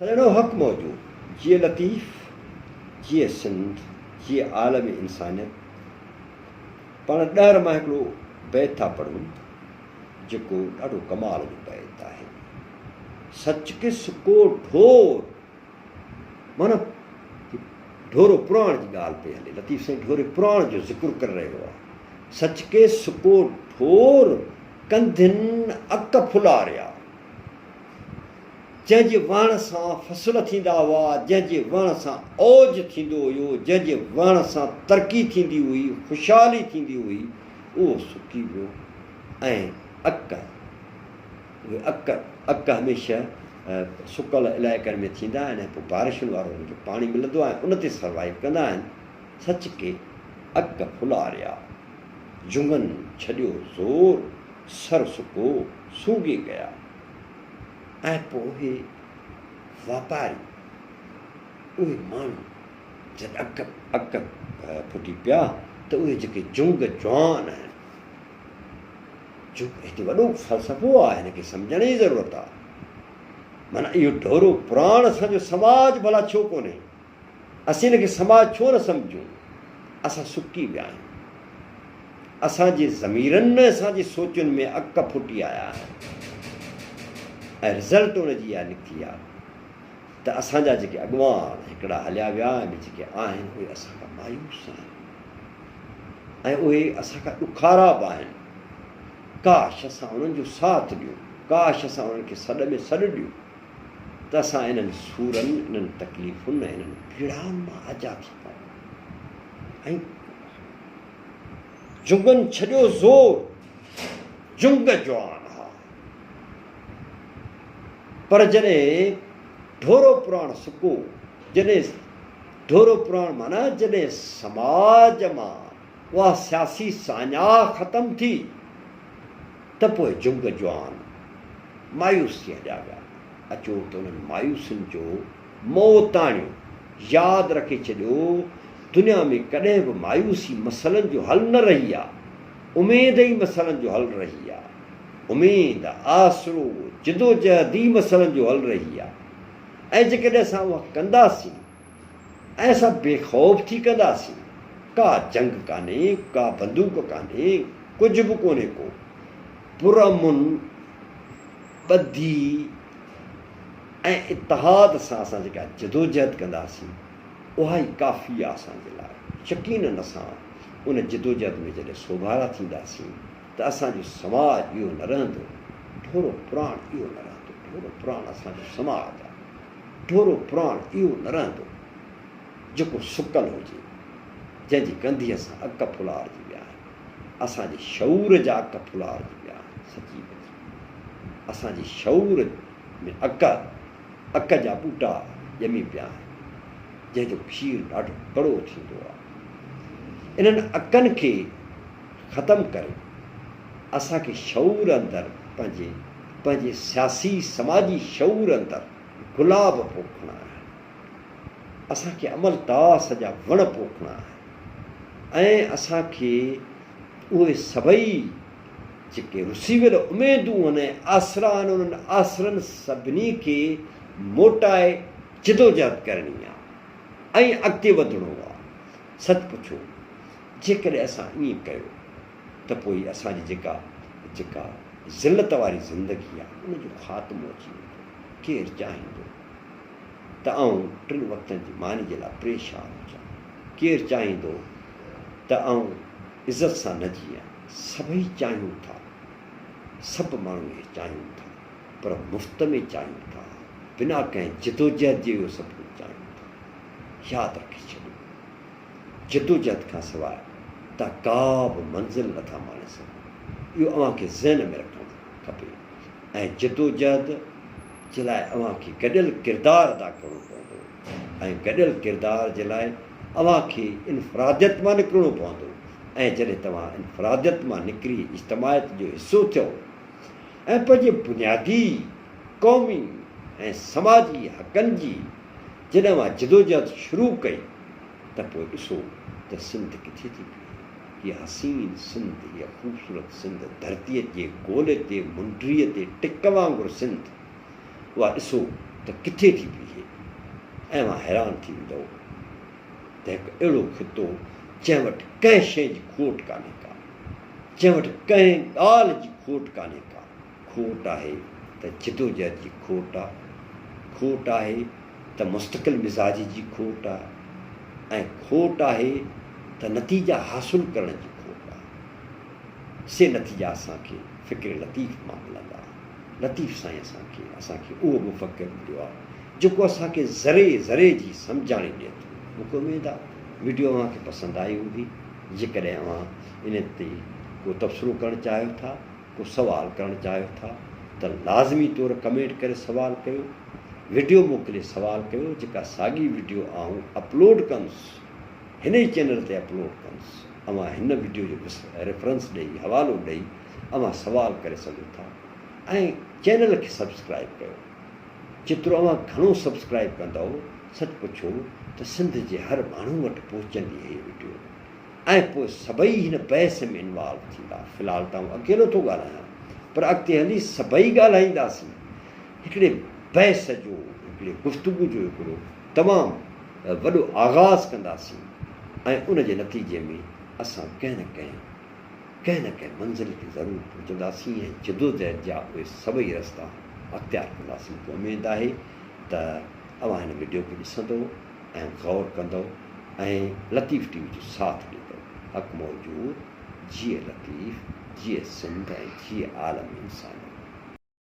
سڄڻو حق موجود، جيئي لطيف، جيئي سنڌ، جيئي عالم انسانيت. پاڻ ڏهر مان هڪڙو بيت ٿا پڙهون جيڪو ڏاڍو ڪمال جو بيت آهي. سچ ڪي سڪو ڍور، معنيٰ ڍورو پراڻ جي ڳالهه پئي هلي، لطيف سائين ڍوري پراڻ جو ذڪر ڪري رهيو آهي. سچ ڪي سڪو ڍور، ڪنڌين اڪ ڦلاريا. جنهن جي وهڻ سان فصل ٿيندا هئا، جنهن جي وهڻ سان اوج ٿيندو هيو، جنهن جي وهڻ سان ترقي ٿيندي هئي، خوشحالي ٿيندي هئي، اهو سڪي ويو ۽ اڪ، اهي اڪ، اڪ هميشه سڪل علائقن ۾ ٿيندا آهن ۽ پوء بارشن وارو انهن کي پاڻي ملندو آهي ۽ ان تي سروائيو ڪندا آهن، سچ ڪي اڪ ڦلاريا، جهنگن ڇڏيو زور، سر سڪو سونگي گيا. ۽ پوء اهي واپاري، اهي ماڻهو جڏهن اک اک ڦٽي پيا ته اهي جيڪي جنگ جوان آهن، جنگ هتي وڏو فلسفو آهي، هن کي سمجهڻ جي ضرورت آهي. معنيٰ اهو ڍورو پراڻ اسان جو سماج ڀلا ڇو ڪونهي؟ اسين ان کي سماج ڇو نه سمجهون؟ اسان سڪي ويا آهيون. اسان جي ضميرن ۾ اسان جي سوچن ۾ اڪ ڦٽي آيا آهن ۽ رزلٽ ان جي اها نڪتي آهي ته اسان جا جيڪي اڳواڻ هڪڙا هليا ويا ۽ ٻيا جيڪي آهن اهي اسان کان مايوس آهن ۽ اهي اسان کان ڏکارا به آهن. ڪاش اسان انهن جو ساٿ ڏيون، ڪاش اسان انهن کي سڏ ۾ سڏ ڏيون. ته اسان انهن سورن، انهن تڪليفن ۽ انهن پيڙائن مان آجا ٿي پئون ۽ جنگن ڇڏيو زور، جنگ جوان ها. پر جڏهن ڍورو پراڻ سڪو، جڏهن ڍورو پراڻ معنيٰ جڏهن سماج مان اها سياسي ساڃاهه ختم ٿي ته پوء جنگ جوان مايوس ٿي هليا ويا. اچو ته انهن مايوسين جو موت آڻيون. ياد رکي ڇڏيو دنيا ۾ ڪڏهن به مايوسي مسئلن جو حل نه رهي آ. اميد ئي مسئلن جو حل رهي آ. اميد، آسرو، جدوجهد ئي مسئلن جو حل رهي آ. ۽ جيڪڏهن اسان اها ڪنداسين ۽ اسان بي خوف ٿي ڪنداسين. ڪا جنگ ڪانهي، ڪا بندوق ڪانهي، ڪجهه به ڪونهي ڪو. پرامن ٻڌي ۽ اتحاد سان اسان جيڪا جدوجهد ڪنداسين، اها ئي ڪافي آهي اسان جي لاء. يقينن اسان ان جدوجهد ۾ جڏهن سوڀارا ٿينداسين ته اسان جو سماج اهو نه رهندو، ڍورو پراڻ اهو نه رهندو، ڍورو پراڻ اسان جو سماج آهي. ڍورو پراڻ اهو نه رهندو، جيڪو سڪل هجي، جنهن جي ڪنڌيء سان اڪ ڦلارجي ويا آهن. اسان جي شعور جا اڪ ڦلارجي ويا آهن. سچي پچي اسان جي شعور ۾ اڪ، اڪ جا ٻوٽا ڄمي پيا آهن، جنهن جو کير ڏاڍو ڪڙو ٿيندو آهي. انهن اڪن کي ختم ڪري اسان کي شعور اندر پنهنجي پنهنجي سياسي سماجي شعور اندر گلاب پوکڻا آهن. اسان کي املتاس جا وڻ پوکڻا آهن ۽ اسان کي اهي سڀئي جيڪي رسي ويل اميدون آهن ۽ آسرا آهن انهن آسرن سڀني کي موٽائي جدوجهد ڪرڻي آهي ۽ اڳتي وڌڻو آهي. سچ پڇو جيڪڏهن اسان ائين ڪيو ته پوء اسان جي جيڪا جيڪا ذلت واري زندگي آهي ان جو خاتمو اچي ويندو. ڪير چاهيندو ته آئون ٽن وقتن جي ماني جي لاء پريشان هجان؟ ڪير چاهيندو ته آئون عزت سان نه جيئان؟ سڀئي چاهيون ٿا، سڀ ماڻهو اهي چاهيون ٿا، پر مفت ۾ چاهيون ٿا، بنا ڪنهن جدوجهد جي اهو سڀ ڪجهه چاهيون ٿا. ياد رکي ڇڏيو. جدوجهد کان سواء توهان ڪا به منزل نه ٿا ماڻي سگهو. اهو اوهان کي ذهن ۾ رکڻ کپي ۽ جدوجهد جي لاء اوهان کي گڏيل ڪردار ادا ڪرڻو پوندو ۽ گڏيل ڪردار جي لاء اوهان کي انفراديت مان نڪرڻو پوندو ۽ جڏهن توهان انفراديت مان نڪري اجتماعيت جو حصو ٿيو ۽ پنهنجي بنيادي قومي ۽ سماجي حقن جي جڏهن اوهان جدوجهد شروع ڪئي ته پوء ڏسو ته سنڌ ڪٿي ٿي بيهي. هيء حسين سنڌ، هيء خوبصورت سنڌ، ڌرتيء جي گولي تي منڊيء تي ٽڪ وانگر سنڌ، اها ڏسو ته ڪٿي ٿي بيهي ۽ اوهان حيران ٿي ويندؤ ته هڪ اهڙو خطو جنهن وٽ ڪنهن شيء جي کوٽ ڪانهي ڪا، جنهن وٽ ڪنهن ڳالهه جي کوٽ ڪانهي ڪا، کوٽ آهي ته جدوجهد جي کوٽ آ، کوٽ آهي ته مستقل مزاجي جي کوٽ آ ۽ کوٽ آهي ته نتيجا حاصل ڪرڻ جي کوٽ آ. سي نتيجا اسان کي فڪر لطيف مان ملندا. لطيف سائين اسان کي اسان کي اهو مفڪر مليو آ جيڪو اسان کي ذري ذري جي سمجهاڻي ڏئي ٿو. مون کي اميد آ وڊيو اوهان کي پسند آئي هوندي. جيڪڏهن اوهان ان تي ڪو تبصرو ڪرڻ چاهيو ٿا، ڪو سوال ڪرڻ چاهيو ٿا ته لازمي طور ڪمينٽ ڪري سوال ڪيو. وڊيو موڪلي سوال ڪيو جيڪا ساڳي وڊيو آئون اپلوڊ ڪندس هن ئي چينل تي اپلوڊ ڪندس اوهان هن وڊيو جو ريفرنس ڏئي حوالو ڏئي اوهان سوال ڪري سگهو ٿا ۽ چينل کي سبسڪرائب ڪيو جيترو اوهان گهڻو سبسڪرائب ڪندؤ سچ پڇو ته سنڌ جي هر ماڻهو وٽ پهچندي هي وڊيو ۽ پوء سڀئي هن بحث ۾ انوالو ٿيندا. في الحال ته آئون اڪيلو ٿو ڳالهايان پر اڳتي هلي سڀئي ڳالهائينداسين. هڪڙي بحث جو، هڪڙي گفتگو جو هڪڙو تمام وڏو آغاز ڪنداسين ۽ ان جي نتيجي ۾ اسان ڪنهن نه ڪنهن ڪنهن نه ڪنهن منزل کي ضرور پهچنداسين ۽ جدوجهد جا اهي سڀئي رستا اختيار ڪنداسين. مون کي اميد آهي ته اوهان هن وڊيو کي ڏسندو ۽ غور ڪندؤ ۽ لطيف ٽي وي جو ساٿ ڏيندؤ. حق موجود، جيئي لطيف، جيئي سنڌ ۽ جيئي عالم انسانيت.